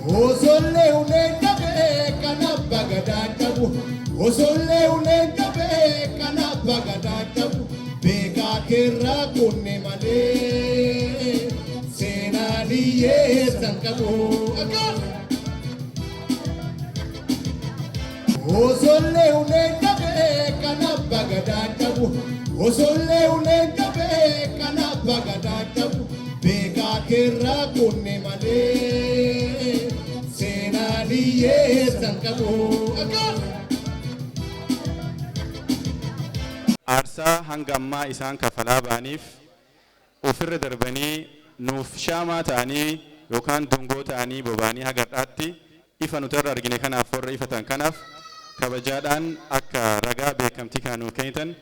Osollee uleen qabee kan abbaa gadaa qabu. Osollee uleen qabee kan abbaa gadaa qabu. Beekaa keerraa kunne malee seenaan hiyyeessan qabu. Akkas! Osollee uleen qabee kan abbaa gadaa qabu. Osollee uleen qabee kan abbaa gadaa qabu. Beekaa keerraa kunne malee seenaan hiyyeessan qabu. Akkas! Aarsaa hanga ammaa isaan kafalaa ba'aniif ofirra darbanii nuuf shaamaa ta'anii yookaan dungoo ta'anii boba'anii haga har'aatti ifa nuti irra argine kanaaf warra ifatan kanaaf kabajaadhaan akka ragaa beekamtii kana nuuf kennitan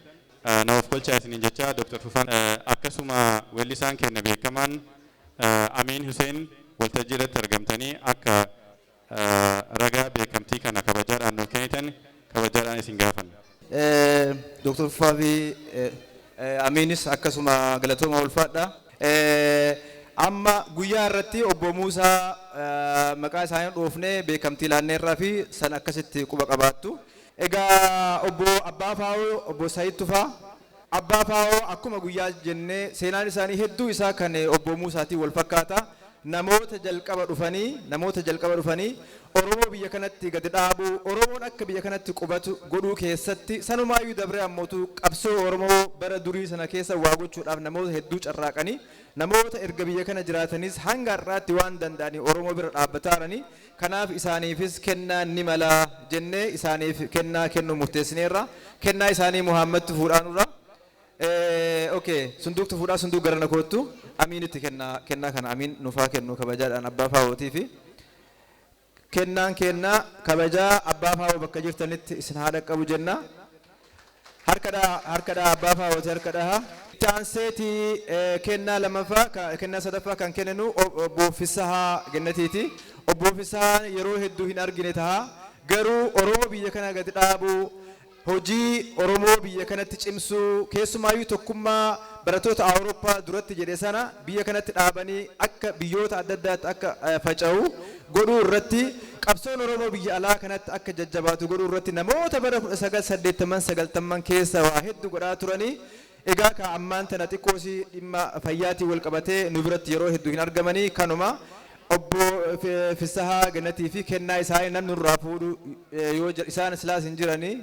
na of kolchaa isiniin jechaa Dr. Fufaan akkasuma weellisaan keenya beekamaan Amiin Hussein waltajjii irratti argamtanii akka ragaa beekamtii kana kabajaadhaan nuuf kennitan kabajaadhaan isin gaafanna. Dr. Fufaa fi Amiinis akkasuma galatooma ulfaadha. Amma guyyaa irratti obbo Muusaa maqaa isaanii dhoofnee beekamtii laanneerraa fi san akkasitti quba qabaattu. Egaa obbo Abbaa Faawoo, obbo Sayid Tufaa, Abbaa Faawoo akkuma guyyaa jennee seenaan isaanii hedduu isaa kan obbo Muusaatiin wal fakkaata. Namoota jalqaba dhufanii Oromoo biyya kanatti gadi dhaabuu, Oromoon akka biyya kanatti qubatu godhuu keessatti, sanumaayyuu dabree ammootu qabsoo Oromoo bara durii sana keessa waa gochuudhaaf namoota hedduu carraaqanii, namoota erga biyya kana jiraatanis hanga har'aatti waan danda'anii Oromoo bira dhaabbataaranii. Kanaaf isaaniifis kennaa ni mala jennee isaaniif kennaa kennuu murteessineerra. Kennaa isaanii Muhammad fuudhaanurra. Okay, sunduuqtu fuudhaa, sunduuq gara na koottu. Amiinitti kennaa, kennaa kana Amiin nufaa kennu kabajaadhaan Abbaa Faawootii fi kennaan kennaa kabajaa Abbaa Faawoo bakka jirtanitti isin haa dhaqqabu jenna. Harka dhaha, harka dhaha, Abbaa Faawooti harka dhaha. Itti aanseeti kennaa lammaffaa, kennaa sadaffaa kan kenninu obbo Fissahaa Gennatiiti. Obbo Fissahaan yeroo hedduu hin argine taha. Garuu Oromoo biyya kana gadi dhaabuu, hojii Oromoo biyya kanatti cimsuu, keessumaayyuu tokkummaa barattoota Awurooppaa duratti jedhe sana biyya kanatti dhaabanii akka biyyoota adda addaatti akka faca'u godhuu irratti, qabsoon Oromoo biyya alaa kanatti akka jajjabaatu godhuu irratti namoota bara 1980 90 keessa waa hedduu godhaa turanii. Egaa ka ammaan tana xiqqoosii dhimma fayyaatiin wal qabatee nu biratti yeroo hedduu hin argamanii. Kanuma obbo Fissahaa Gannatii fi kennaa isaanii namni nurraa fuudhu yoo isaan silaas hin jiranii,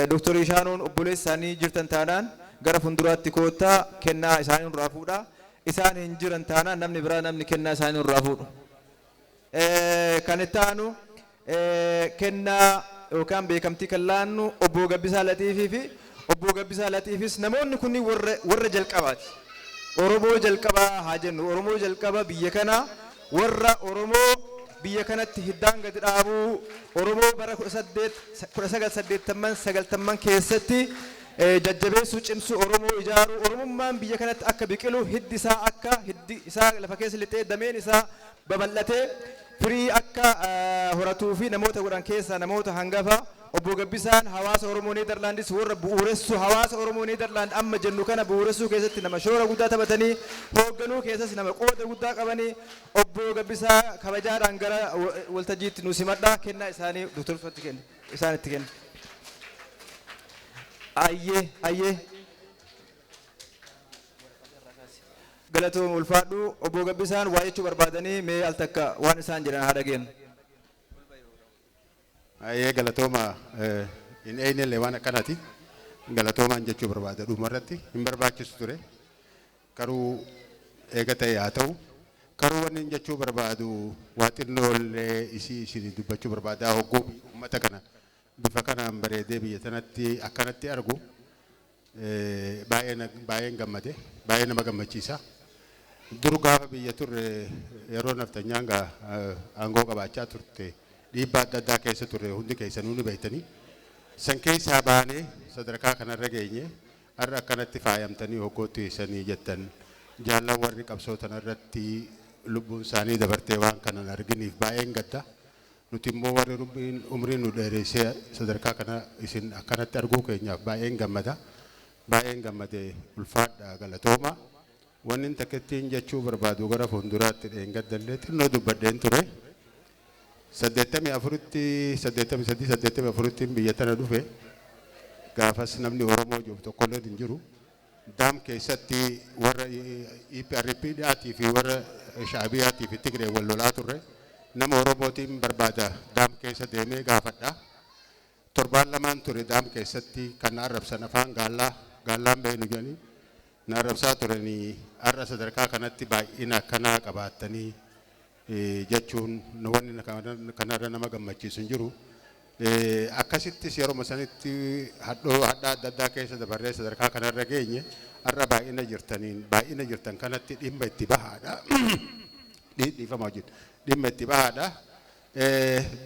Dr. Ishaanuun obboleessa isaanii jirtan taanaan gara fuulduraatti koottaa kennaa isaanii nurraa fuudha. Isaan hin jiran taanaan namni biraa namni kennaa isaanii nurraa fuudhu. Kan itti aanu kennaa yookaan beekamtii kan laannu obbo Gabbisaa Laxiifii fi obbo Gabbisaa Laxiifis namoonni kunniin warra jalqabaati. Oromoo jalqabaa haa jennu. Oromoo jalqaba biyya kana, warra Oromoo biyya kanatti hiddaan gadi dhaabuu, Oromoo bara 1980 90 keessatti jajjabeessuu, cimsuu, Oromoo ijaaruu, Oromummaan biyya kanatti akka biqilu, hiddi isaa akka hiddi isaa lafa keessa lixee dameen isaa babal'atee firii akka horatuu fi namoota godhan keessaa namoota hangafa. Obbo Gabbisaan hawaasa Oromoo Neederlaandis warra bu'uuressuu, hawaasa Oromoo Neederlaand amma jennu kana bu'uuressuu keessatti nama shoora guddaa taphatanii, hoogganuu keessas nama qooda guddaa qabanii. Obbo Gabbisaa kabajaadhaan gara waltajjiitti nu simadhaa, kennaa isaanii Dr. Ufatti kenna, isaanitti kenna. Ayyee, ayyee. Galatoom, ulfaadhu. Obbo Gabbisaan waa jechuu barbaadanii mee al takka waan isaan jedhan haa dhageenyu. Ayyee, galatooma. Hin eenyellee waan akkanaati. Galatoomaan jechuu barbaada dhumarratti hin barbaachisu ture. Garuu eega ta'e haa ta'u. Garuu wanni hin jechuu barbaadu waa xinnoollee isii isin dubbachuu barbaada. Hogguu uummata kana bifa kanaan bareedee biyya sanatti akkanatti argu baay'een gammade, baay'ee nama gammachiisa. Dur gaafa biyya turre, yeroo naftanyaan gaa aangoo qabaachaa turte, dhiibbaa adda addaa keessa turre, hundi keessanuu ni beektanii. San keessaa baanee sadarkaa kanarra geenye. Har'a akkanatti faayamtanii hoggootti sanii jettan, jaallan warri qabsoo tanarratti lubbuun isaanii dabartee waan kanan arginiif baay'een gadda. Nuti immoo warri rabbiin umrii nu dheeressee sadarkaa kana isin akkanatti arguu keenyaaf baay'een gammada. Baay'een gammade, ulfaadha, galatooma. Wanni takkittiin jechuu barbaadu gara fuulduraatti dheengaddallee xinnoo dubbadheen ture. 84tti, 83, 84tti biyya tana dhufe. Gaafas namni Oromoo jiru tokkollee hin jiru. Daam keessatti warra EPRP dhaatii fi warra Shaabiyaatii fi Tigree wal lolaa turre. Nama Oromootiin barbaada, daam keessa deemee gaafadha. Torbaan lamaan ture daam keessatti. Kan na arrabsan afaan gaallaa, gaallaan beenu jedhanii na arrabsaa turanii. Har'a sadarkaa kanatti baay'ina akkanaa qabaattanii jechuun wanni kanarra nama gammachiisu hin jiru. Akkasittis yeroo sanitti hadhoo hadhaa adda addaa keessa dabarree sadarkaa kanarra geenye. Har'a baay'ina jirtaniin, baay'ina jirtan kanatti dhimma itti bahaadha. Dhiifama wajjin dhimma itti bahaadha.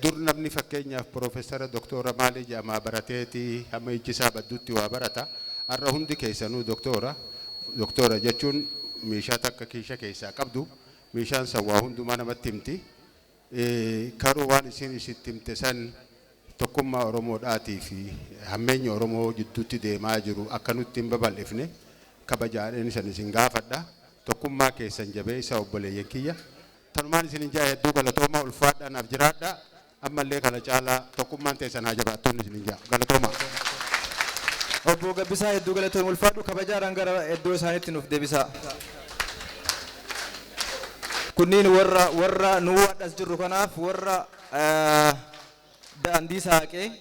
Dur namni fakkeenyaaf piroofeesara, doktora maalii jedhamaa barateeti hamma ijji isaa badduutti waa barata. Har'a hundi keessanuu doktora. Doktora jechuun meeshaa takka kiisha keessaa qabdu. Meeshaan san waa hundumaa namatti himti. Karuu waan isin isitti himte san tokkummaa Oromoodhaatii fi hammeenya Oromoo jidduutti deemaa jiru akka nutti hin babal'ifne kabajaadhaan isan isin gaafadha. Tokkummaa keessan jabeessa, obboleeyyan kiyya. Tanumaan isin jaa, hedduu galatooma, ulfaadhaa, naaf jiraadha. Ammallee kana caalaa tokkummaan teessan haa jabaattuun isin jaa. Galatooma. Obbo Gabbisaa, hedduu galatoom, ulfaadhu. Kabajaadhaan gara iddoo isaaniitti nuuf deebisaa. Kunniin warra nuu hadhas jirru kanaaf warra daandii saaqee.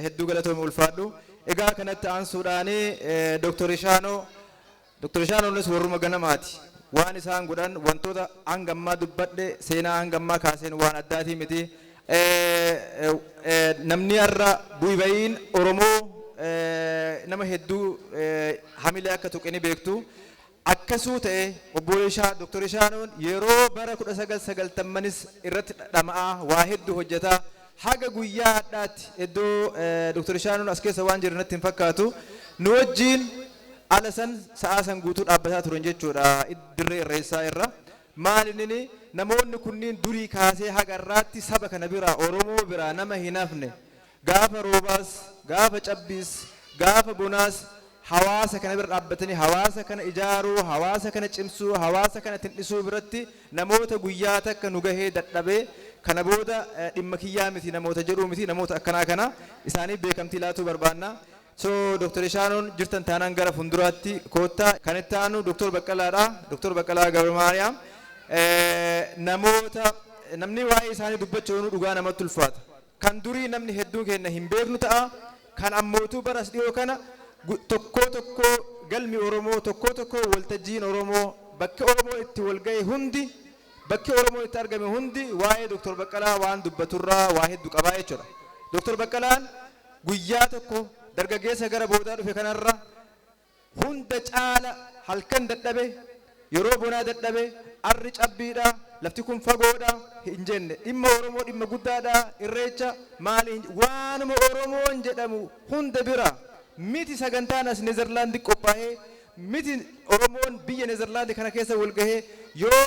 Hedduu galatoom, ulfaadhu. Egaa kanatti aansuudhaani Dr. Ishaanoo. Dr. Ishaanoonis warruma ganamaati. Waan isaan godhan wantoota hanga ammaa dubbadhe, seenaa hanga ammaa kaaseen waan addaatii miti. Namni har'a bu'ibayiin Oromoo nama hedduu hamilee akka tuqe ni beektu. Akkasuu ta'e obbo Ishaa Dr. Ishaanoon yeroo bara 1990manis irratti dhama'aa waa hedduu hojjetaa haga guyyaa hadhaatti iddoo Dr. Ishaanoon as keessa waan jiru natti hin fakkaatu. Nu wajjiin ala san sa'aa san guutuu dhaabbataa turan jechuudha dirree irreessaa irra. Maal inni namoonni kunniin durii kaasee haga irraatti saba kana biraa, Oromoo biraa nama hin hafne, gaafa roobaas, gaafa cabbiis, gaafa bonaas hawaasa kana bira dhaabbatanii hawaasa kana ijaaruu, hawaasa kana cimsuu, hawaasa kana tindhisuu biratti namoota guyyaa takka nu gahee dadhabee kana booda dhimma kiyyaa miti namoota jedhuu miti. Namoota akkanaa kana isaaniif beekamtii laatuu barbaanna. So Dr. Ishaanoon jirtan taanaan gara fuulduraatti koottaa. Kan itti aanu Dr. Baqqalaadha. Dr. Baqqalaa Gabramaariyaam namoota namni waa'ee isaanii dubbachuun dhugaa namatti ulfaata. Kan durii namni hedduun keenya hin beeknu ta'a. Kan ammootuu bara as dhiyoo kana tokkoo tokkoo galmi Oromoo, tokkoo tokkoo waltajjiin Oromoo, bakki Oromoo itti wal ga'e hundi, bakki Oromoo itti argame hundi waa'ee Dr. Baqqalaa waan dubbaturraa waa hedduu qabaa jechuudha. Dr. Baqqalaan guyyaa tokko dargaggeessa gara boodaa dhufe kanarra hunda caala halkan dadhabe, yeroo bonaa dadhabe, arri cabbiidha, lafti kun fagoodha hin jenne. Dhimma Oromoo, dhimma guddaadha, irreecha maali, waanuma Oromoon jedhamu hunda bira miti. Sagantaan as Neezerlaandi qophaa'ee miti, Oromoon biyya Neezerlaandi kana keessa wal gahee, yoo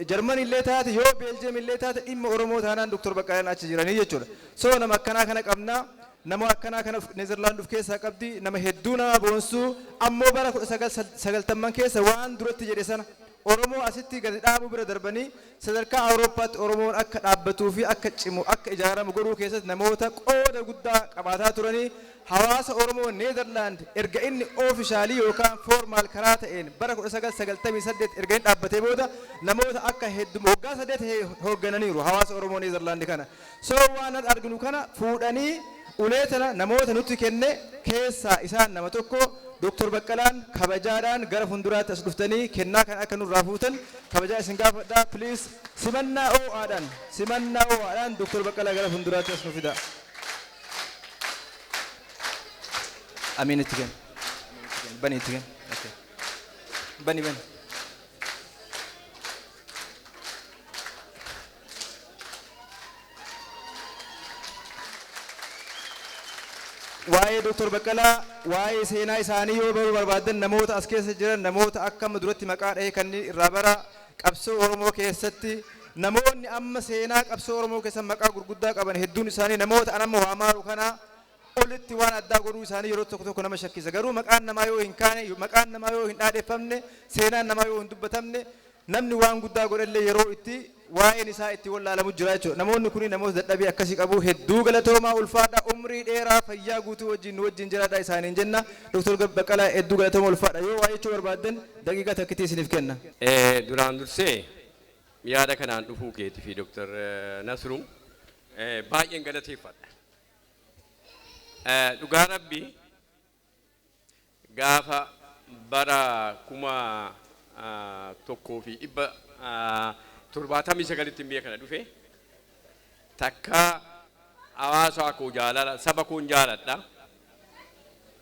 Jarman illee taate, yoo Beeljeem illee taate, dhimma Oromoo taanaan Dr. Baqqalaan achi jiranii jechuudha. So nama akkanaa kana qabnaa. Nama akkanaa kana Neezerlaand of keessaa qabdi. Nama hedduu nama boonsuu ammoo bara 1990 keessa waan duratti jedhe sana Oromoo asitti gadi dhaabuu bira darbanii sadarkaa Awurooppaatti Oromoon akka dhaabbatuu fi akka cimu, akka ijaaramu godhuu keessatti namoota qooda guddaa qabaataa turanii. Hawaasa Oromoo Neezerlaand erga inni official yookaan formal karaa ta'een bara 1998 erga inni dhaabbatee booda namoota akka hedduu waggaa 8 hooggananiiru hawaasa Oromoo Neezerlaand kana. So waan arginu kana fuudhanii ulee tana namoota nutti kenne keessaa isaan nama tokko. Dr. Baqqalaan kabajaadhaan gara fuulduraatti as dhuftanii kennaa kan akka nurraa fuutan kabajaa isin gaafadhaa. Please, simannaa oo'aadhaan, simannaa oo'aadhaan Dr. Baqqalaa gara fuulduraatti as nu fida. Amiin itti kenni. Bani, itti kenni. Okay. Bani, bani. Waa'ee Dr. Baqqalaa, waa'ee seenaa isaanii yoo baruu barbaaddan, namoota as keessa jiran, namoota akka amma duratti maqaa dhahee kanneen irraa bara qabsoo Oromoo keessatti namoonni amma seenaa qabsoo Oromoo keessa maqaa gurguddaa qaban hedduun isaanii namoota an amma waamaaru kana olitti waan addaa godhuu isaanii yeroo tokko tokko nama shakkisa. Garuu maqaan namaa yoo hin kaane, maqaan namaa yoo hin dhaadheffamne, seenaan namaa yoo hin dubbatamne, namni waan guddaa godhellee yeroo itti waa'een isaa itti wallaalamu jira jechuudha. Namoonni kun namoota dadhabii akkasii qabu. Hedduu galatoomaa, ulfaadha, umrii dheeraa fayyaa guutuu wajjin nu wajjin jiraadha isaaniin jenna. Dr. Baqqalaa, hedduu galatooma, ulfaadha. Yoo waa jechuu barbaaddan daqiiqaa takkitii isiniif kenna. Duraan dursee yaada kanaan dhufuu keetii fi Dr. Nasruu baay'een galateeffadha. Dhugaa Rabbii, gaafa bara 1979tti biyya kana dhufe, takka hawaasa koo jaalala, saba koon jaaladha.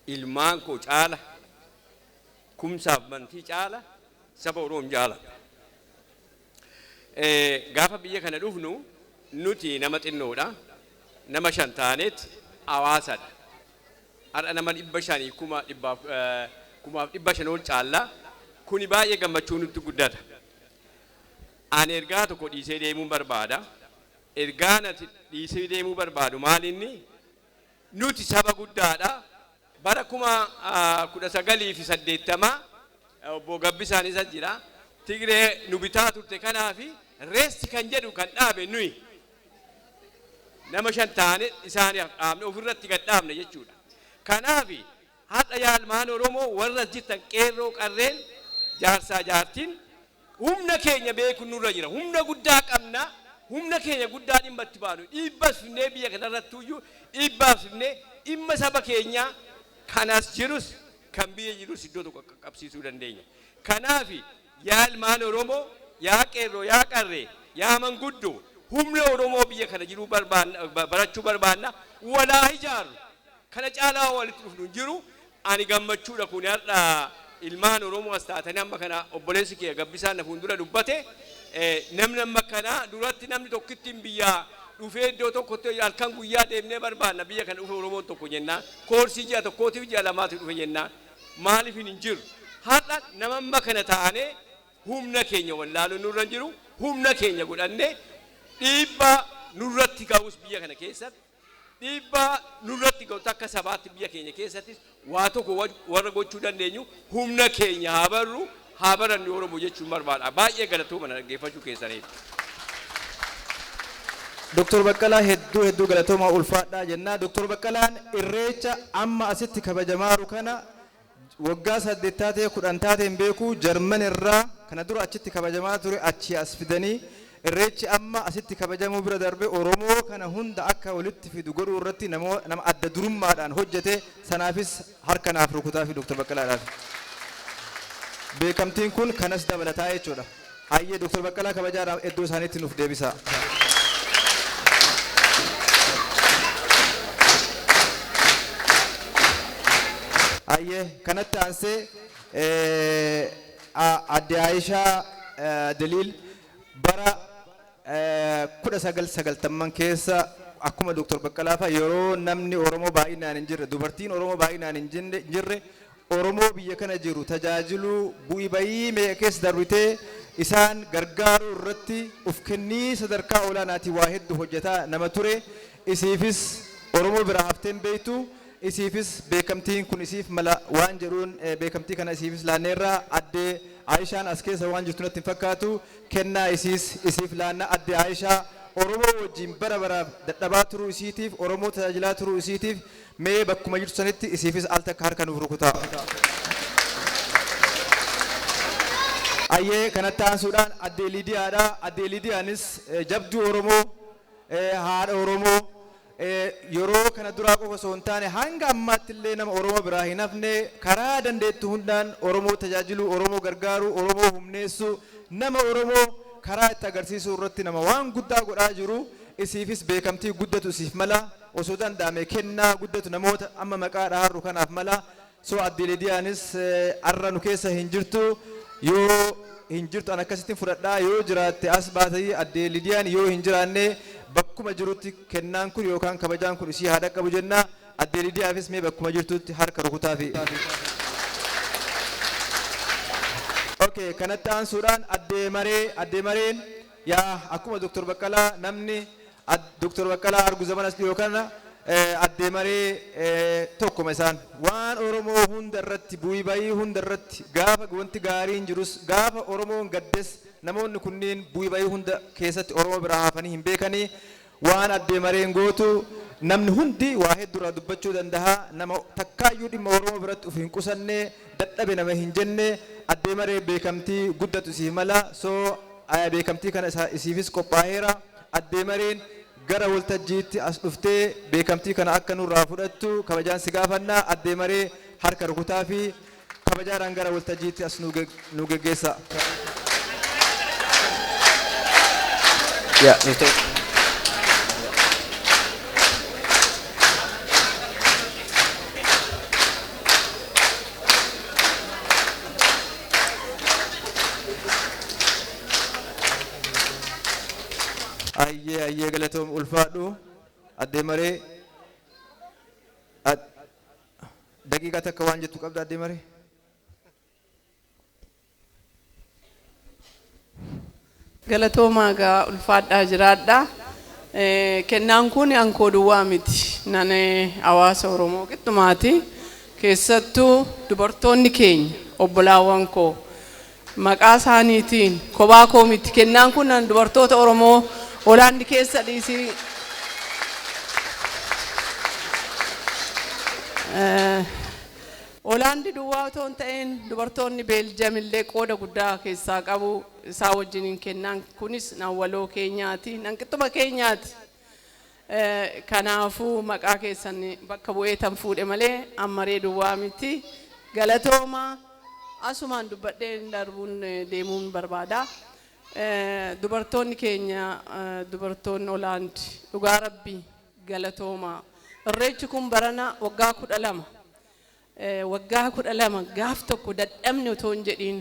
Ilmaan koo caala, kumsaaf bantii caala, saba Oromoon jaaladha. Gaafa biyya kana dhufnu nuti nama xinnoodha. Nama 5 taaneet hawaasadha. Har'a nama 500 kuma 100, 5,500 ol caalla. Kuni baay'ee gammachuu nutti guddata. Ani ergaa tokko dhiisee deemuu barbaada. Ergaan ati dhiisee deemuu barbaadu maalinni? Nuti saba guddaadha. Bara 1980 obbo Gabbisaan isa jira. Tigree nu bitaa turte kanaafi reesti kan jedhu kan dhaabe nuyi. Nama 5 taane isaaniif dhaabne, ofirratti gad dhaabne jechuudha. Kanaafi har'a yaalmaan Oromoo warra jirtan, qeerroo, qarreen, jaarsaa, jaartiin, humna keenya beekuun nurra jira. Humna guddaa qabna. Humna keenya guddaa dhimma itti baanu. Dhiibbas fidnee biyya kanarratti iyyuu dhiibbaas fidnee dhimma saba keenyaa kanas jirus kan biyya jirus iddoo tokko qabsiisuu dandeenya. Kanaafi yaa ilmaan Oromoo, yaa qeerroo, yaa qarree, yaa manguddoo, humna Oromoo biyya kana jiruu barbaanna, barachuu barbaanna, walaa ijaaru. Kana caalaa walitti dhufnu hin jiru. Ani gammachuudha kun har'a ilmaan Oromoo as taatanii amma kana obboleessi kee Gabbisaan na fuuldura dubbate, namni amma kana duratti namni tokkittiin biyyaa dhufee iddoo tokkotti halkan guyyaa deemnee barbaanna biyya kana dhufe Oromoon tokko jennaan, koorsii ji'a tokkootiif ji'a lamaatiif dhufe jennaan, maaliif hin jiru? Har'a nama amma kana taanee humna keenya wallaaluun nurra hin jiru. Humna keenya godhannee dhiibbaa nurratti ga'us biyya kana keessatti, dhiibbaa nurratti ga'u akka sabaatti biyya keenya keessattis waa tokko warra gochuu dandeenyu humna keenya haa barru, haa barannu Oromoo jechuun barbaada. Baay'ee galatooma na dhaggeeffachuu keessaniif. Dr. Baqqalaa, hedduu hedduu galatooma, ulfaadhaa jenna. Dr. Baqqalaan irreecha amma asitti kabajamaaru kana waggaa 8 taatee 10 taatee hin beeku, Jarman irraa kana dura achitti kabajamaa ture achii as fidanii, irreechi amma asitti kabajamuu bira darbe Oromoo kana hunda akka walitti fidu godhuu irratti nama adda durummaadhaan hojjete. Sanaafis harka naaf rukutaa fi Dr. Baqqalaadhaaf. Beekamtiin kun kanas dabalataa jechuudha. Hayyee, Dr. Baqqalaa kabajaadhaaf iddoo isaaniitti nuuf deebisa. Hayyee, kanatti aansee adde Aayishaa Daliil bara 1990 keessa akkuma Dr. Baqqalaa fa'a yeroo namni Oromoo baay'inaan hin jirre, dubartiin Oromoo baay'inaan hin jirre, Oromoo biyya kana jiru tajaajiluu bu'ii bayii meeqa keessa darbitee isaan gargaaruu irratti uf kennii sadarkaa olaanaatiin waa hedduu hojjetaa nama ture. Isiifis Oromoo biraa hafteen beektu, isiifis beekamtiin kun isiif mala waan jedhuun beekamtii kana isiifis laanneerraa. Addee Aayishaan as keessa waan jirtu natti hin fakkaatu. Kennaa isiis isiif laanna. Addee Aayishaa Oromoo wajjin bara baraaf dadhabaa turuu isiitiif, Oromoo tajaajilaa turuu isiitiif, mee bakkuma jirtu sanitti isiifis al takka harka nuuf rukutaa. Ayyee, kanatti aansuudhaan addee Liidiyaadha. Addee Liidiyaanis jabduu Oromoo, haadha Oromoo, yeroo kana duraa qofa osoo hin taane hanga ammaatti illee nama Oromoo biraa hin hafne, karaa dandeettu hundaan Oromoo tajaajiluu, Oromoo gargaaruu, Oromoo humneessuu, nama Oromoo karaa itti agarsiisuu irratti nama waan guddaa godhaa jiru. Isiifis beekamtii guddatu isiif mala. Osoo danda'ame kennaa guddatu namoota amma maqaa dhaharru kanaaf mala. So addee Liidiyaanis arra nu keessa hin jirtu. Yoo hin jirtu an akkasittiin fudhadhaa, yoo jiraatte as baatanii addee Liidiyaan, yoo hin jiraanne bakkuma jirutti kennaan kun yookaan kabajaan kun isii haa dhaqqabu jenna. Addee Liidiyaafis mee bakkuma jirtutti harka rukutaafi. Okay, kanatti aansuudhaan addee Maree. Addee Mareen yaa akkuma Dr. Baqqalaa, namni Dr. Baqqalaa argu zamanas dhiyoo kana addee Maree tokkuma isaan waan Oromoo hunda irratti bu'ii bayii hunda irratti, gaafa wanti gaariin jirus, gaafa Oromoon gaddes Namoonni kunniin bu'ii bayii hunda keessatti Oromoo biraa hafanii hin beekanii. Waan addee mareen gootu namni hundi waa hedduurraa dubbachuu danda'a. Nama takkaayyuu dhimma Oromoo biratti of hin qusanne, dadhabe nama hin jenne, addee maree beekamtii guddatu isiif mala. Soo beekamtii kana isiifis qophaa'eera. Addee mareen gara waltajjiitti as dhuftee beekamtii kana akka nurraa fudhattu kabajaan si gaafanna. Addee maree harka rukutaa fi kabajaadhaan gara waltajjiitti as nu geggeessa. Yaa, Ayyee, ayyee, galatoom, ulfaadhu. Addee maree, daqiiqaa takka waan jettu qabda, addee maree. Galatoomaa gaa, ulfaadhaa, jiraadhaa. Kennaan kun ankoo duwwaa miti. Nan hawaasa Oromoo qixxumaati. Keessattuu dubartoonni keenya, obbolaawwan koo, maqaa isaaniitiin kophaa koo miti. Kennaan kun nan dubartoota Oromoo Hoolaandi keessa dhiisii. Hoolaandi duwwaa otoo hin ta'in dubartoonni Beeljam illee qooda guddaa keessaa qabu isaa wajjiniin. Kennaan kunis nan waloo keenyaati, nan qixxuma keenyaati. Kanaafuu maqaa keessan bakka bu'ee tan fuudhe malee ammaree duwwaa miti. Galatooma, asumaan dubbadhee darbuun deemuun barbaada. Dubartoonni keenya, dubartoonni Hoolaand, dhugaa rabbii galatooma. Irreechi kun barana waggaa 12. Waggaa 12 gaaf tokko dadhabni otoo hin jedhiin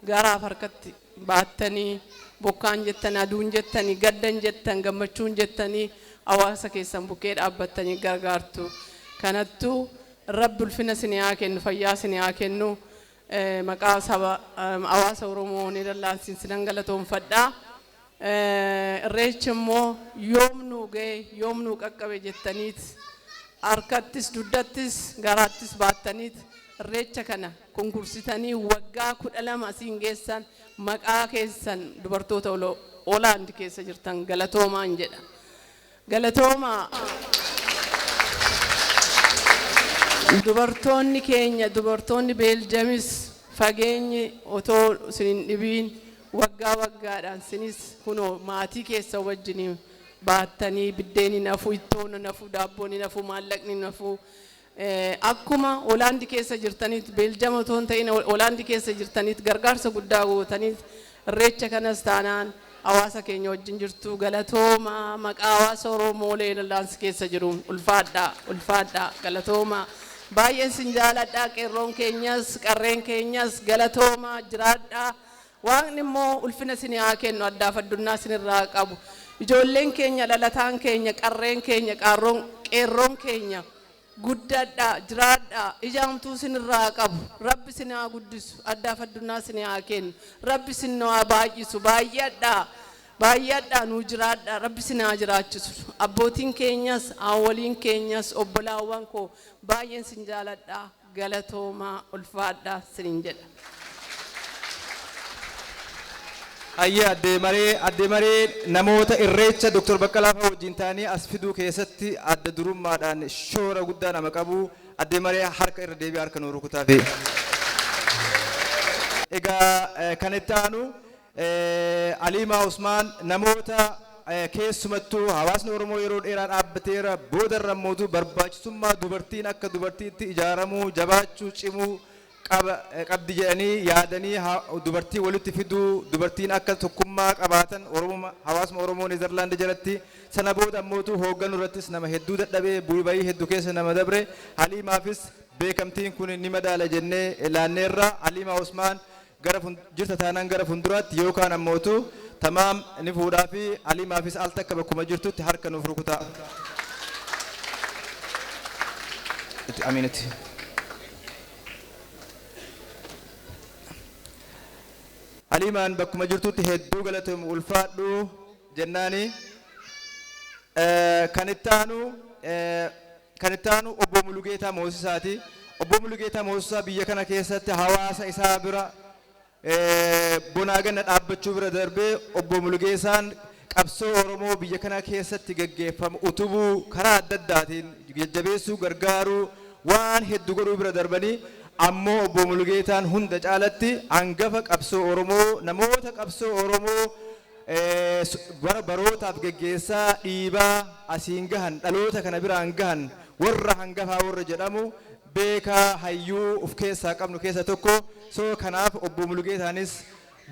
garaaf harkatti baattanii, bokkaan jettan, aduun jettanii, gaddan jettan, gammachuun jettanii, hawaasa keessan bukkee dhaabbattanii gargaartu. Kanattuu rabbi ulfina isin haa kennu, fayyaa isin haa kennu. Maqaa saba hawaasa Oromoo Neederlaandsiin sinan galatoomfadha. Irreechi immoo yoom nuu ga'e, yoom nuu qaqqabe jettaniit harkattis, dugdattis, garaattis baattaniit irreecha kana kunkursitanii waggaa 12 asiin geessan, maqaa keessan dubartoota Hoolaand keessa jirtan galatoomaan jedha. Galatoomaa. Dubartoonni keenya, dubartoonni Beeljamis, fageenyi otoo isin hin dhibiin waggaa waggaadhaan sinis kunoo maatii keessa wajjiniin baattanii, biddeen hin hafu, ittoon hin hafu, daabboon hin hafu, maallaqni hin hafu. Akkuma Hoolaandi keessa jirtaniit, Beeljama otoo hin ta'in Hoolaandi keessa jirtaniit, gargaarsa guddaa gootaniit irreecha kanas taanaan hawaasa keenya wajjin jirtu. Galatooma, maqaa hawaasa Oromoo Neederlaandsi keessa jiru ulfaadhaa, ulfaadhaa, galatooma. Baay'een sin jaaladhaa. Qeerroon keenyas, qarreen keenyas, galatooma, jiraadhaa. Waaqni immoo ulfina isin haa kennu, addaaf addunyaa isinirraa qabu. Ijoolleen keenya, dhalataan keenya, qarreen keenya, qeerroon keenya, guddadhaa, jiraadhaa, ijaamtuu isinirraa qabu. Rabbi isin haa guddisu, addaaf addunyaa isin haa kennu. Rabbi isin haa baay'isu, baay'adhaa. Baay'adhaa, nuu jiraadhaa, rabbi isin haa jiraachisu. Abbootiin keenyas, haawwoliin keenyas, obbolaawwan koo, baay'een isin jaaladhaa, galatoomaa, ulfaadhaa isiniin jedha. Ayyee, addee maree, addee maree namoota irreecha Dr. Baqqalaa fa'aa wajjin ta'anii as fiduu keessatti adda durummaadhaan shoora guddaa nama qabu. Addee maree harka irra deebi'ee harka nuu rukutaa fi. Egaa kan itti aanu Aliimaa Usmaan, namoota keessumattuu hawaasni Oromoo yeroo dheeraa dhaabbateera boodarra mootu barbaachisummaa dubartiin akka dubartiitti ijaaramuu, jabaachuu, cimuu qaba qabdi jedhanii yaadanii dubartii walitti fiduu, dubartiin akka tokkummaa qabaatan Oromoo, hawaasuma Oromoo Neezerlaand jalatti, sana booda ammootu hoogganuu irrattis nama hedduu dadhabee bu'ii bayii hedduu keessa nama dabre. Haliimaafis beekamtiin kun ni madaala jennee laanneerra. Haliimaa Usmaan gara jirta taanaan gara fuulduraatti yookaan ammootu tamaam ni fuudhaa fi Haliimaafis al takka bakkuma jirtutti harka nuuf rukutaa. Amiinati. Haliimaan bakkuma jirtutti hedduu galatoomu, ulfaadhu jennaani. Kan itti aanu obbo Mulugeetaa Moosisaati. Obbo Mulugeetaa Moosisaa biyya kana keessatti hawaasa isaa bira Bonaa ganna dhaabbachuu bira darbee obbo Mulugeessaan qabsoo Oromoo biyya kana keessatti gaggeeffamu utubuu, karaa adda addaatiin jajjabeessuu, gargaaruu, waan hedduu godhuu bira darbanii, ammoo obbo Mulugeetaan hunda caalatti hangafa qabsoo Oromoo, namoota qabsoo Oromoo bara barootaaf geggeessaa dhiibaa asiin gahan, dhaloota kana biraan gahan, warra hangafaa warra jedhamu, beekaa hayyuu of keessaa qabnu keessa tokko. So kanaaf obbo Mulugeetaanis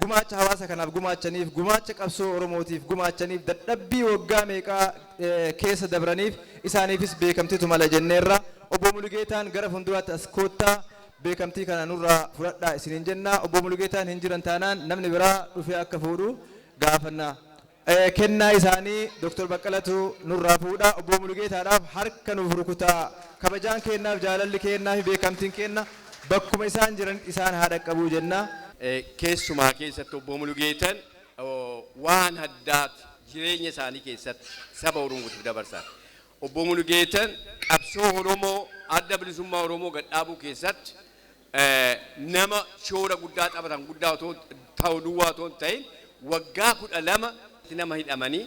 gumaacha hawaasa kanaaf gumaachaniif, gumaacha qabsoo Oromootiif gumaachaniif, dadhabbii waggaa meeqaa keessa dabraniif isaaniifis beekamtiitu mala jenneerra. Obbo Mulugeetaan gara fuulduraatti as koottaa, beekamtii kana nurraa fudhadhaa isiniin jenna. Obbo Mulugeetaan hin jiran taanaan namni biraa dhufee akka fuudhu gaafanna. Kennaa isaanii Dr. Baqqalatu nurraa fuudha. Obbo Mulugeetaadhaaf harka nuuf rukutaa. Kabajaan kennaaf, jaalalli kennaa fi beekamtiin kenna bakkuma isaan jiran isaan haa dhaqqabuu jenna. Keessumaa keessatti obbo Mulugeetan waan addaati jireenya isaanii keessatti saba Oromootiif dabarsan. Obbo Mulugeetan qabsoo Oromoo, adda bilisummaa Oromoo gadhaabuu keessatti nama shoora guddaa taphatan guddaa otoo ta'u duwwaa otoo hin ta'in, waggaa 12 nama hidhamanii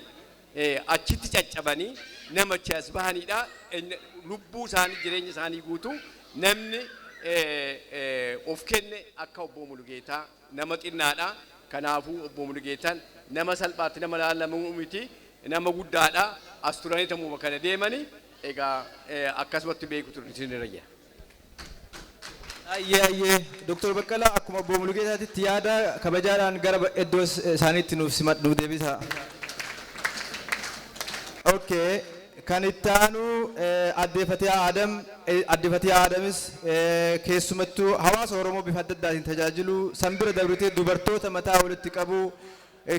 achitti caccabanii nama achi as bahanidha. Lubbuu isaanii, jireenya isaanii guutuu namni of kenne akka obbo Mulugeetaa nama xinnaadha. Kanaafuu obbo Mulugeetaan nama salphaatti nama laalamuu miti, nama guddaadha. As turanii tamuma kana deemanii egaa akkasumatti beekutu isinirra jira. Ayyee ayyee, Dr. Baqqalaa akkuma obbo Mulugeetaatitti yaada kabajaadhaan gara iddoo isaaniitti nuuf simadhu deebisa. Okay, kan itti aanu Aadde Fatiyaa Adam. Aadde Fatiyaa Adamis keessumattuu hawaasa Oromoo bifa adda addaatiin tajaajilu, san bira dabritee dubartoota mataa walitti qabu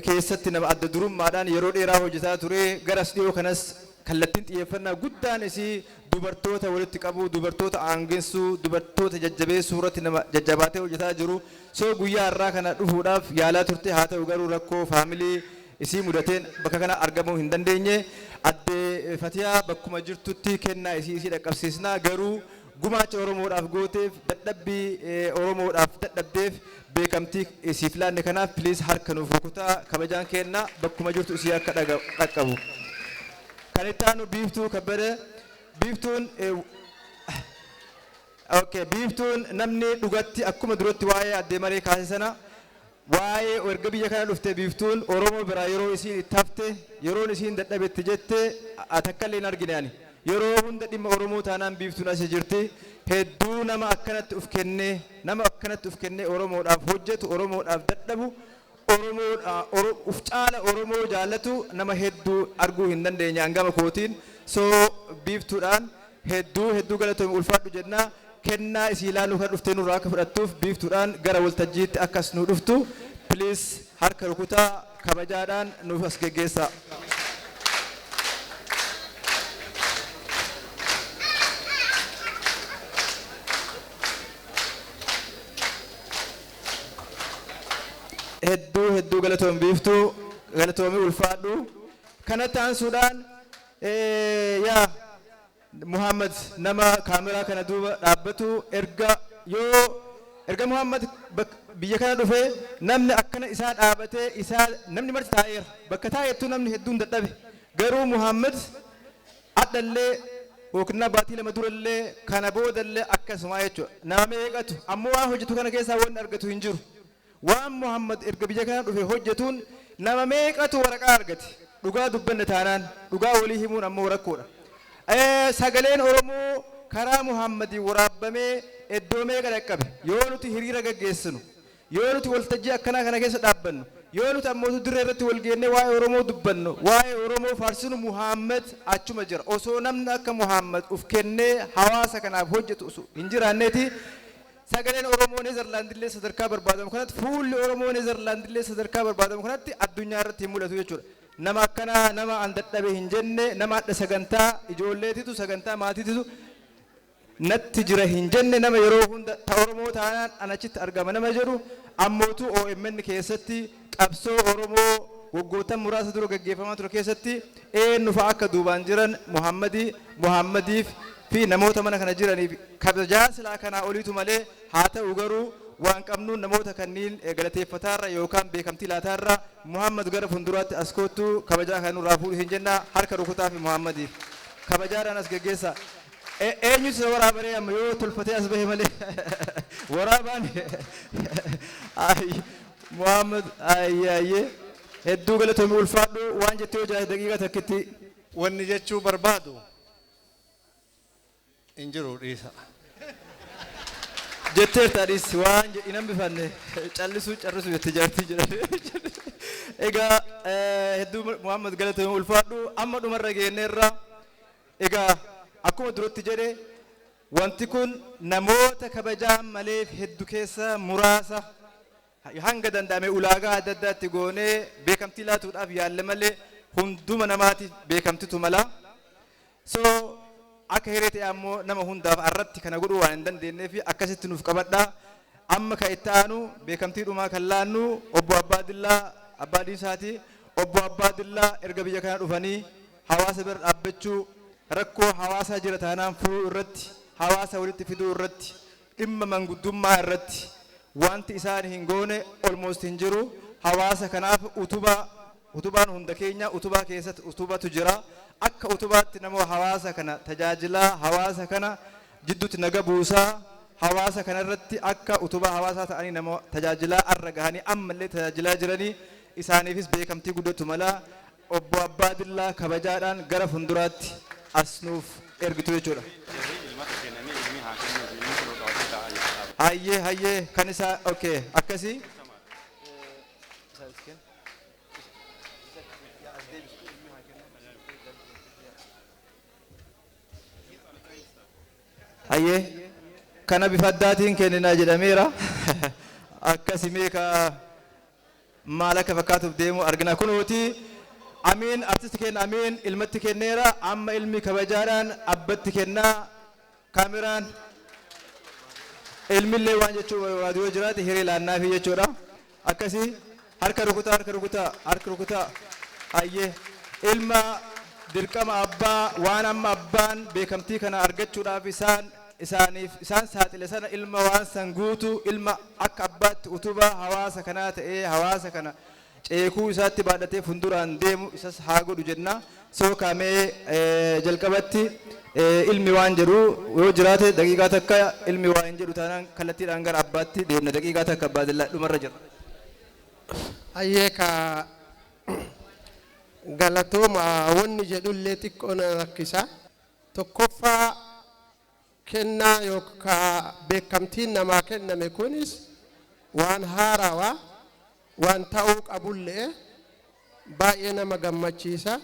keessatti nama adda durummaadhaan yeroo dheeraa hojjetaa ture. Garas dhiyoo kanas kallattiin xiyyeeffannaa guddaan isii dubartoota walitti qabu, dubartoota aangessuu, dubartoota jajjabeessuu irratti nama jajjabaatee hojjetaa jiru. So guyyaa har'aa kana dhufuudhaaf yaalaa turte, haa ta'u garuu rakkoo family isii mudateen bakka kana argamuu hin dandeenye. Addee Fatiyaa bakkuma jirtutti kennaa isii dhaqqabsiisnaa, garuu gumaacha Oromoodhaaf gooteef, dadhabbii Oromoodhaaf dadhabdeef beekamtii isiif laanne. Kanaaf please harka nuuf rukutaa, kabajaan kenna bakkuma jirtu isii akka dhaqqabu. Kan itti aanu Biiftuu Kabbada. Biiftuun, okay, Biiftuun namni dhugatti akkuma duratti waa'ee addee maree kaase sana, waa'ee erga biyya kana dhufte Biiftuun Oromoo biraa yeroo isiin itti hafte, yeroon isiin dadhabetti jette takka illee hin argine ani. Yeroo hunda dhimma Oromoo taanaan Biiftuun asii jirti. Hedduu nama akkanatti uf kennee, nama akkanatti uf kennee Oromoodhaaf hojjetu, Oromoodhaaf dadhabu, Oromoodha uf caala Oromoo jaallatu nama hedduu arguu hin dandeenye hangama kootiin. So Biiftuudhaan hedduu hedduu galatoomi, ulfaadhu jennaa. Kennaa isii ilaaluu kan dhuftee nurraa akka fudhattuuf Biiftuudhaan gara waltajjiitti akkas nu dhuftu please harka rukutaa kabajaadhaan nuuf as geggeessaa. Hedduu hedduu galatoom Biiftuu, galatoomii, ulfaadhu. Kanatti aansuudhaan yaa Muhammad, nama kaameraa kana duuba dhaabbatu, erga yoo erga Muhammad biyya kana dhufe namni akkana isaa dhaabatee isaa namni marti taa'eera. Bakka taa'ettu namni hedduun dadhabe, garuu Muhammad adhallee yookiin baatii 2 durallee kana boodallee akkasuma jechuudha. Nama meeqatu ammoo waan hojjetu kana keessaa wanni argatu hin jiru. Waan Muhammad erga biyya kana dhufe hojjetuun nama meeqatu waraqaa argate? Dhugaa dubbanne taanaan, dhugaa walii himuun ammoo rakkoodha. Sagaleen Oromoo karaa Muhammadii waraabbamee iddoo meeqa dhaqqabe? Yoo nuti hiriira gaggeessinu, yoo nuti waltajjii akkanaa kana keessa dhaabbannu, yoo nuti ammoo dirree irratti wal geennee waa'ee Oromoo dubbannu, waa'ee Oromoo faarsinu, Muhammad achuma jira. Osoo namni akka Muhammad uf kennee hawaasa kanaaf hojjetu hin jiraanneeti sagaleen Oromoo Neezerlaandillee sadarkaa barbaadamu kanatti, fuulli Oromoo Neezerlaandillee sadarkaa barbaadamu kanatti addunyaa irratti hin mul'atu jechuudha. Nama akkanaa, nama an dadhabe hin jenne, nama adda sagantaa ijoolleetitu, sagantaa maatiititu natti jira hin jenne, nama yeroo hunda ta Oromoo taanaan an achitti argama nama jedhu, ammootu OMN keessatti qabsoo Oromoo waggoottan muraasa dura gaggeeffamaa ture keessatti eenyu fa'a akka duubaan jiran Muhammadii Muhammadiif fi namoota mana kana jiraniif kabajaa silaa kanaa oliitu malee, haa ta'u garuu Waan qabnuun namoota kanneen galateeffataarra yookaan beekamtii laataarra. Muhammad, gara fuulduraatti as koottu, kabajaa kan nurraa fuudhu hin jenna. Harka rukutaa fi Muhammadiif kabajaadhaan as geggeessa. Eenyutu isa waraabaree amma yoo tolfatee as bahe malee waraabaan? Muhammad, ayyee, hedduu galatoomii, ulfaadhu. Waan jettee yoo jiraate daqiiqaa takkitti. Wanni jechuu barbaadu hin jiru, dhiisa. Jetteerta adis waan hin hambifanne, callisuu carrisuu jette jaartii jedhan. Egaa hedduu Muhammad galatoomii, ulfaadhu. Amma dhumarra geenyeerra. Egaa akkuma duratti jedhe, wanti kun namoota kabajaa maleef hedduu keessa muraasa hanga danda'ame ulaagaa adda addaatti goonee beekamtii laatuudhaaf yaalle malee hunduma namaatiif beekamtitu mala. So akka hiree ta'e ammoo nama hundaaf arratti kana godhuu waan hin dandeenyeef akkasitti nuuf qabadha. Amma kan itti aanu beekamtii dhumaa kan laannu obbo Abbaa Dillaa Abbaa Diisaati. Obbo Abbaa Dillaa erga biyya kana dhufanii hawaasa bira dhaabbachuu, rakkoo hawaasaa jira taanaan furuu irratti, hawaasa walitti fiduu irratti, dhimma manguddummaa irratti wanti isaan hin goone almost hin jiru. Hawaasa kanaaf utubaa, utubaan hunda keenya utubaa keessatti utubatu jira. Akka utubaatti nama hawaasa kana tajaajilaa, hawaasa kana jidduutti naga buusaa, hawaasa kana irratti akka utubaa hawaasaa ta'anii nama tajaajilaa arra gahanii ammallee tajaajilaa jiranii, isaaniifis beekamtii guddatu mala. Obbo Abbaa Dillaa kabajaadhaan gara fuulduraatti as nuuf ergitu jechuudha. Hayyee, hayyee, kan isaa okay akkasii. Hayyee, kana bifa addaatiin kenninaa jedhameera. Akkasi ka maal akka fakkaatuuf deemu argina. Kunuuti Amiin, artisti kenna Amiin ilmatti kenneera. Amma ilmi kabajaadhaan abbatti kennaa. Kaameraan ilmillee waan jechuu barbaadu yoo jiraate hiree laannaafi jechuudha. Akkasii, harka rukutaa, harka rukutaa, harka rukutaa. Hayyee, ilma dirqama abbaa waan amma abbaan beekamtii kana argachuudhaaf isaan isaaniif isaan saaxile sana ilma waan san guutu, ilma akka abbaatti utubaa hawaasa kanaa ta'ee hawaasa kana ceekuu isaatti baadhatee fuulduraan deemu isas haa godhu jenna. Soo kaamee jalqabatti ilmi waan jedhu yoo jiraate daqiiqaa takka. Ilmi waan hin jedhu taanaan kallattiidhaan gara abbaatti deemna. Daqiiqaa takka, abbaa dillaa, dhumarra jira. Hayyee, ka galatooma. Wanni jedhullee xiqqoo na rakkisa. Tokkoffaa, kennaa yookaan beekamtiin namaa kenname kunis waan haarawaa, waan ta'uu qabullee baay'ee nama gammachiisa.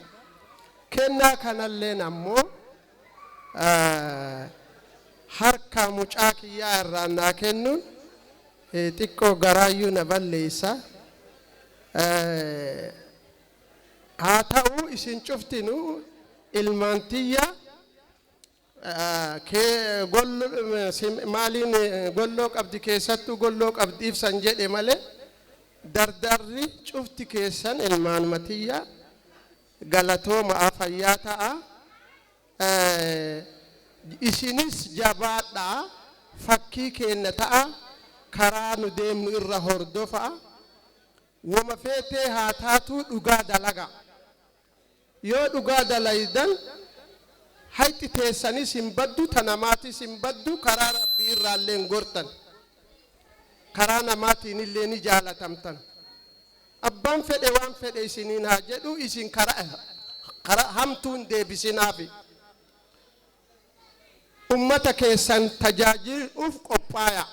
Kennaa kanalleen ammoo harka mucaa kiyyaa irraa naa kennuun xiqqoo garaayyuu na balleessa. Haa ta'u, isin cuftinuu ilmaan tiyya kee maaliin golloo qabdi, keessattuu golloo qabdiif san jedhe malee dardarri cufti keessan ilmaanuma tiyya. Galatooma, fayyaa ta'a. Isinis jabaadhaa, fakkii keenna ta'a, karaa nu deemnu irra hordofaa. Wama feetee haa taatuu, dhugaa dalaga. Yoo dhugaa dalaydan hayxi teessanis hin baddu, ta namaatis hin baddu, karaa rabbii irraallee hin gortan, karaa namaatiin illee ni jaalatamtan. Abbaan fedhe waan fedhe isiniin haa jedhu, isin karaa hamtuun deebisinaafi. Ummata keessan tajaajiluuf qophaaya.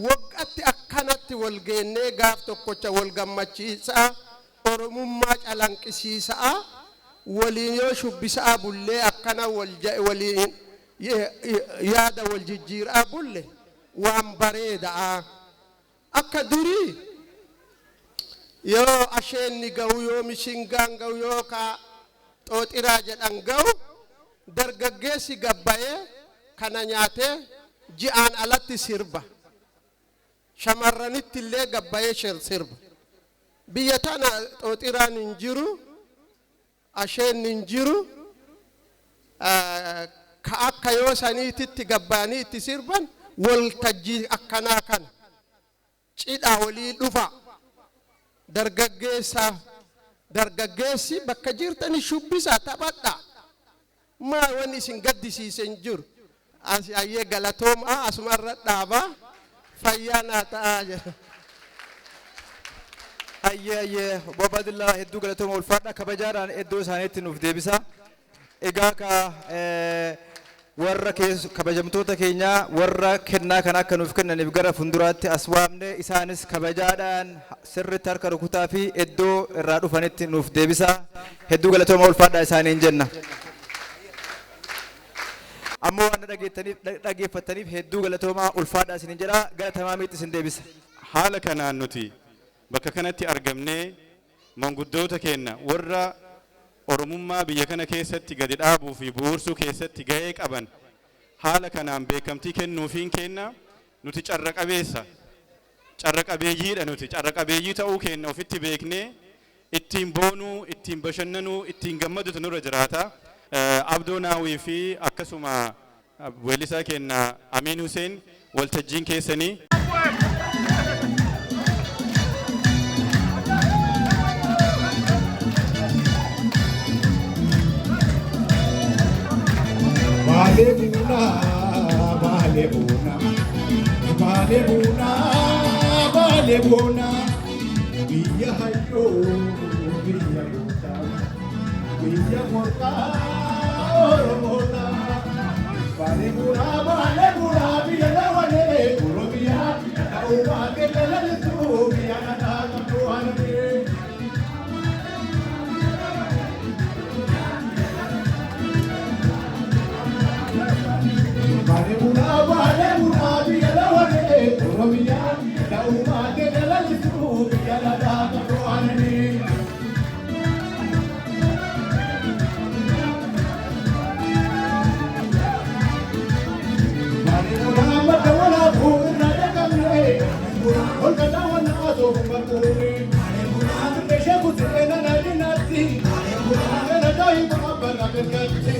Waggaatti akkanatti wal geennee gaaf tokkocha wal gammachiisaa, oromummaa calanqisiisaa, waliin yoo shubbisaa bullee, akkana waliin yaada wal jijjiiraa bulle waan bareedaa. Akka durii yoo asheenni ga'u, yoo mishingaan ga'u, yoo ka xooxiraa jedhan ga'u, dargaggeessi gabbayee kana nyaatee ji'aan alatti sirba. Shamarranitti illee gabbayee sirba. Biyya tana xooxiraan hin jiru, asheenni hin jiru. Ka akka yoo saniititti gabbaanii itti sirban waltajjii akkanaa kana. Cidha walii dhufa. Dargaggeessa dargaggeessi bakka jirtani shubbisa, taphadha. Maa wanni isin gaddisiise hin jiru. Asi ayyee galatoomaa, asumarra dhaabaa, fayyaa naa ta'aa jedha. Ayyee ayyee, obbo Abbaadillaa, hedduu galatooma, ulfaadha, kabajaadhaan iddoo isaaniitti nuuf deebisa. Egaa ka warra kabajamtoota keenyaa warra kennaa kana akka nuuf kennaniif gara fuulduraatti as waamne, isaanis kabajaadhaan sirriitti harka rukutaa fi iddoo irraa dhufanitti nuuf deebisa. Hedduu galatooma, ulfaadha isaaniin jenna. Ammoo waan dhageeffattaniif hedduu galatoomaa, ulfaadha isiniin jedha, gara tamaamiitti isin deebisa. Haala kanaan nuti bakka kanatti argamnee manguddoota keenya warra Oromummaa biyya kana keessatti gadi dhaabuu fi bu'uursuu keessatti ga'ee qaban haala kanaan beekamtii kennuufiin kenna nuti carra qabeessa. Carra qabeeyyiidha nuti. Carra qabeeyyii ta'uu keenya ofitti beeknee ittiin boonuu, ittiin bashannanuu, ittiin gammadutu nurra jiraata. Abdoo Naawii fi akkasuma weellisaa keenya Amiin Hussein, waltajjiin keessanii. Baale buna, baale buna, baale buna, baale buna, biyya hayyoo, biyya gootaa, biyya morkaa Oromoota. Baale buna, baale buna, biyya lawanee, Oromiyaa, ta'uu keenya lalistuu, biyya dhadhaa qabdu aanamee. Baale buna, baale buna, biyya lawanee, Oromiyaa, ta'uu keenya lalistuu, biyya dhadhaa qabdu aanamee. Baale buna, madda walaabuu irraa dhaqabne, holqa daawwannaa soofuma kuune. Dirree kuteen naadinaatti, seena daa'ima barra mirgatti.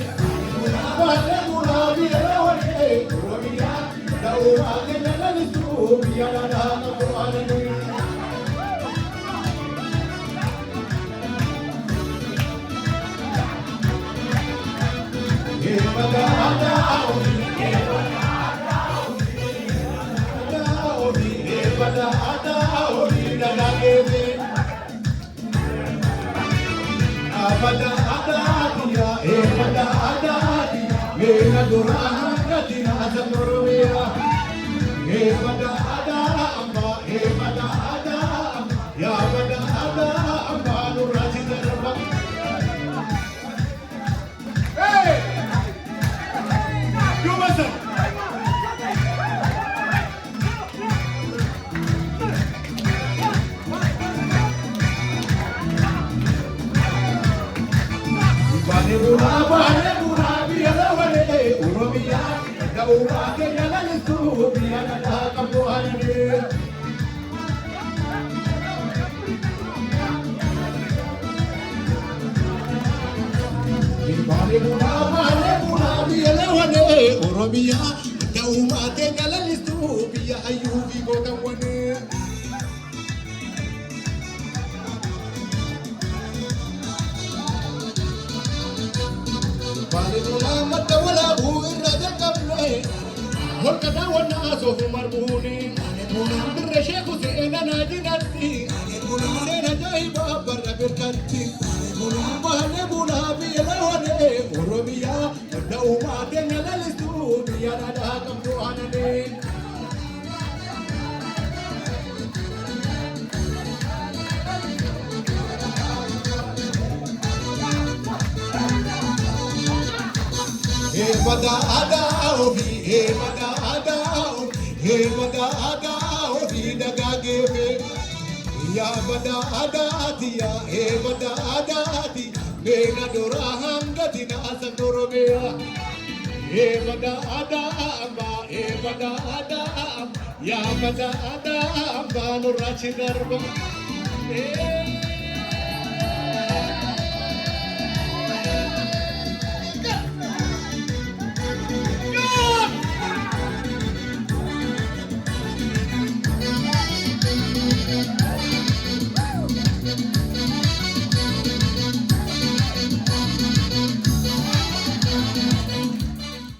Baale buna, biyya lawanee, Oromiyaa, ta'uu keenya lalistuu, biyya dhadhaa qabdu aanamee. Hey! Dumasan! Baale buna, baale buna, biyya lawanee, Oromiyaa, da'uumaa keenya lalistuu, biyya dhadhaa qabdu aanamee. Baale buna, baale buna, biyya lawanee, Oromiyaa, da'uumaa keenya lalistuu, biyya hayyuu fi gootawwanee. Baale buna, madda walaabuu irraa jalqabne, holqa daawwannaa soofumar buune. Dirree sheeku seena naajinatti, seena ajaa'ibaa barra birkatti. Baale buna, biyya lawanee, Oromiyaa, da'uumaa keenya lalistuu, biyya dhadhaa qabdu aananee. Bada aadaa ofii, bada aadaa ofii, bada aadaa ofii dagaageefe. Yaa bada aadaatiya, bada aadaati, meena dura hangati na asan Oromiyaa. Bada aadaa amma, bada aadaa amma, yaa bada aadaa amma nurraa darba.